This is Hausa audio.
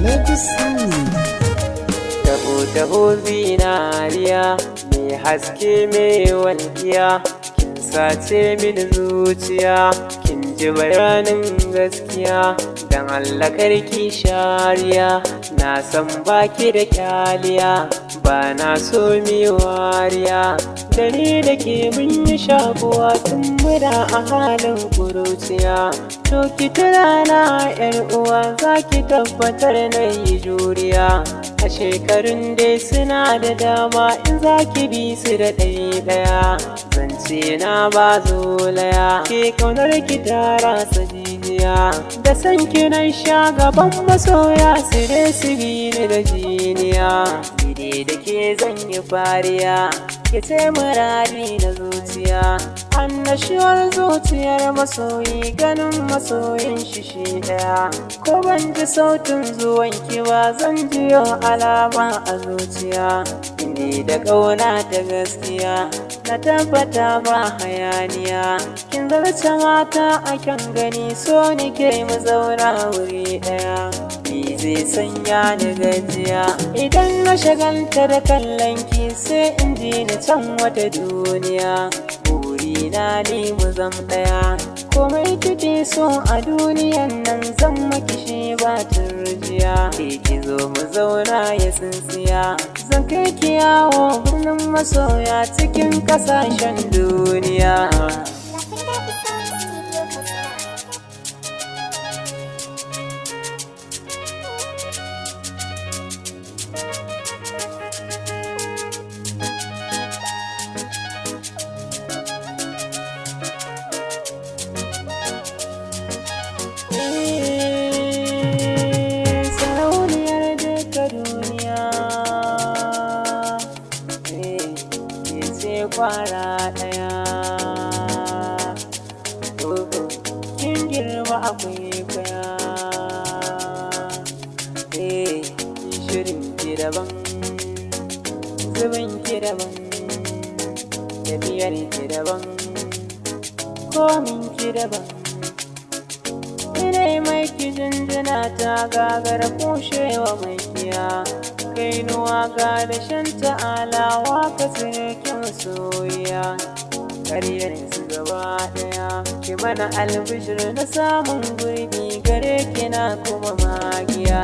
Medusa Music. Taho taho zinariya, mai haske mai walƙiya, kin sace mini zuciya, kin ji bayanin gaskiya. Dan Allah karki shariya, na san baki da kyaliya, ba na so mi wariya. Da ni da ke mun yi shakuwa tun muna a halin kuruciya. To ki tuna na, yar uwa, za ki tabbatar na yi juriya. A shekarun dai suna da dama, in za ki bi su da ɗaya ɗaya. Zance na ba zolaya, ke kaunar ki ta rasa jijiya. Da san ki nan sha gaban masoya, su dai su bi ni da jiniya. Ni dai da ke zan yi fariya, ke ce muradi na zuciya. Annashuwar zuciyar masoyi ganin masoyin shi shi ɗaya. Ko ban ji sautin zuwan ki ba, zan jiyo alama a zuciya. Ni da ƙauna ta gaskiya, na tabbata ba hayaniya. Kin zarce mata a kyan gani, so ni ke mu zauna wuri ɗaya. Ni zai sanya ni gajiya idan na shagalta da kallon ki, sai in ji ni can wata duniya. Burina ni mu zam ɗaya, komai kike so a duniyan nan zan maki shi ba turjiya. Ke ki zo mu zauna ya tsintsiya, zan kai ki yawo birnin masoya cikin kasashen duniya. Lafayda Studio Katsina. Sarauniyar duka duniya, ke ce kwara ɗaya. Kin girma akwai kwaya, shirin ki daban, zubin ki daban, tafiyar ki daban, komin ki daban. Ina mai ki jinjina ta gagara kushewa makiya. Kainuwa ga dashen ta'alawa ka tsirkin soyayya. Karyar su gaba daya, ki mana albishir na samun gurbi gare ki na kuma magiya.